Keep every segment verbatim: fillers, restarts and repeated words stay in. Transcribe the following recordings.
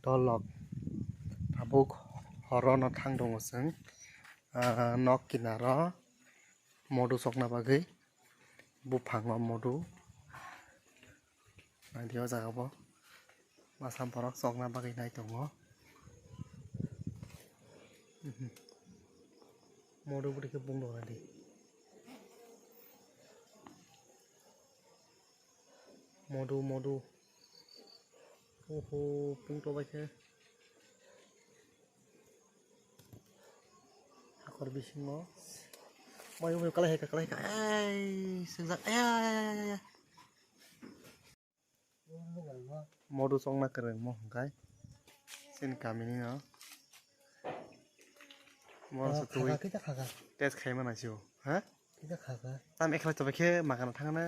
Tolok tabuk horono thang tongo chwng, ah, nok kinaro modu chokna bagwi buphango modu naidi o jaga bo masa borok chokna bagwi nai tongo. Modu bwrwi khe bung rwna di. Modu, modu. Oho, pung tobai khe. Hakor bisingo. Mai bai kalai hai ka, kalai hai ka. Ai, swngjak. Ai, ai, ai, ai, ai, ai. Modu chongna kwrwngmo hwnkhe chini kamini no. Mo se twi khaka, kisa khaka. Test khaima naisio, ha? Kisa khaka. Tam ekhlai tobai khe magana thangna.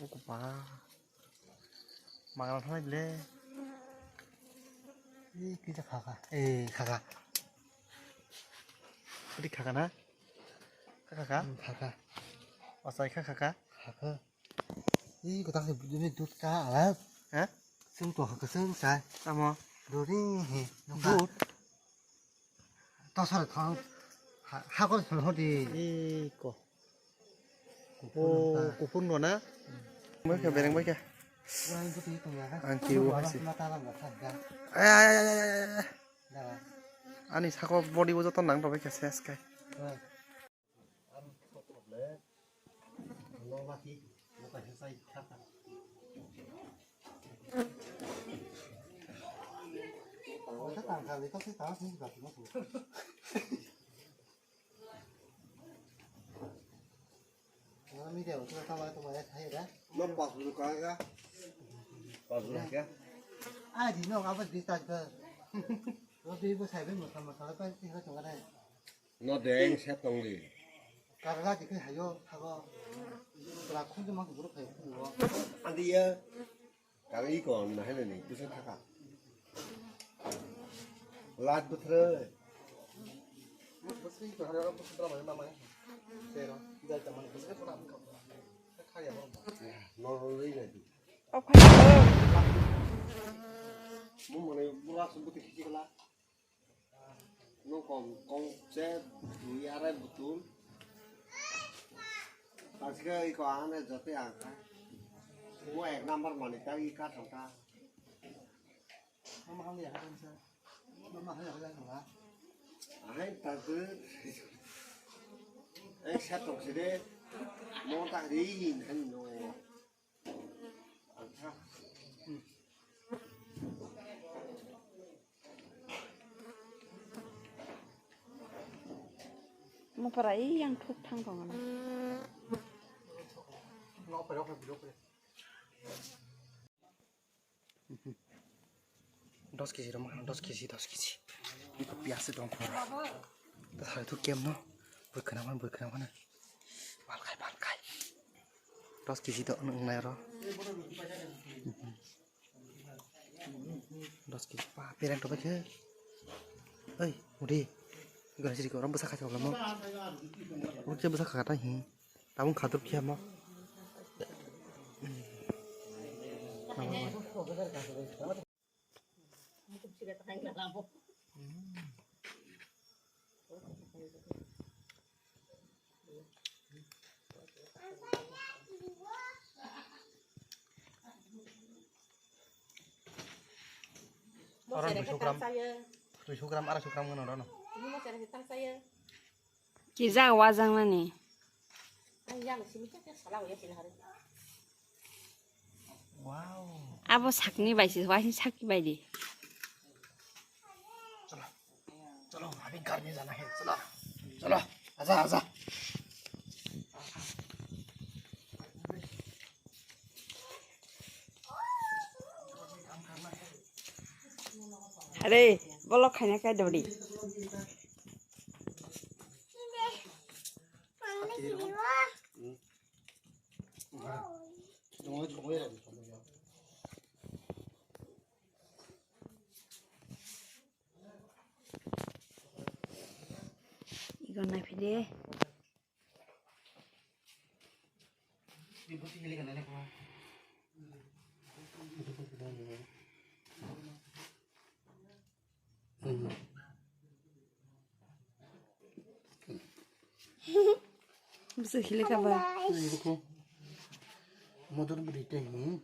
O kupa. Magana thangnai le. Ih, kisa khaka. Eh, khaka. Kudi khaka na? Khaka kha? Hmm, khaka. Osai kha khaka? Khaka. Ih, kotak se bujuni dut ka alat. Ha? Sung to khaka sung sai. Tamo? Duri he. Dut? To sar thang. Ha, ha ko sar hodi. Ih, ko. Kupun Oh, ka. Kupun no na? Bai kha, bereng bai kha. Wah, itu tuh itu ya kan. Ang kiu Itu hai si. Mata lam dah kan. Ay, ay, ay, ay, ay, ay. Dah. Ani sako body bo joto nang tobai kha ses kai. Wah. No pas bulu kaya ka? Pas bulu kaya? Ah, di no, apa di tas ber. Lo di bo sai be mo sama kala pa ti ha tong kare. No deng set tong di. Karla di ke hayo thago. Kala khun ma bulu khai khun wo. Andi ya. Kang i kon na hene ni, bisa thaka. Lat bwthre. Bwswi to haro bwswi to mai mama. Sero, jai ta mani bwswi to na. Khaya ho. No, no, no, no. Off khai. Mo mane bura su buti khisi kala. Nung kom, kom che dui arai butul. Asika iko ane jote angka. Mo ek number mani ta i ka thang ta. Mama hali ya kan sa. Mama hali ya kan sa. Ahai ta tu. Ek sa tong side. Mo ta ri hin han no. Mopra i yang thuk thang tongo na. Dos kg rok mankha, dos kg, dos kg. Iko piyas se tong khoro. Ta thai thu kem no. Bwkhwna man, bwkhwna man. Bal khai, bal khai. Dos kg to nang nai ro. Dos kg pa perang to ba khe. Oi, udi. Gana siri ko ram bwsa kha chok lamo. Udi bwsa kha ta hi. Tabung khatur khe mo. Oro duiso gram, duiso gram, araso gram gwnang rw no. Kijak wajaknani. Wow. Abo sakni bai se, waising sakni bai di. Chalo. Chalo, abhi ghar mein jana hai. Chalo. Chalo. Aja, aja. Are, bolok khaina kai dori. Igon nai phide. Bwswk hili ka ba? Motor bwrwi tei hi.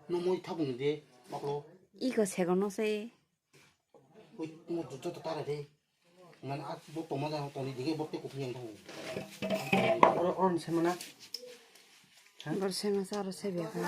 No moi thapung de baklo. Iko segono se. Oi mo joto tara de. Ngan a bo toma ja toni dige bo te kupi yang thang. Oro on semana. Bor sema sa oro se bia ka.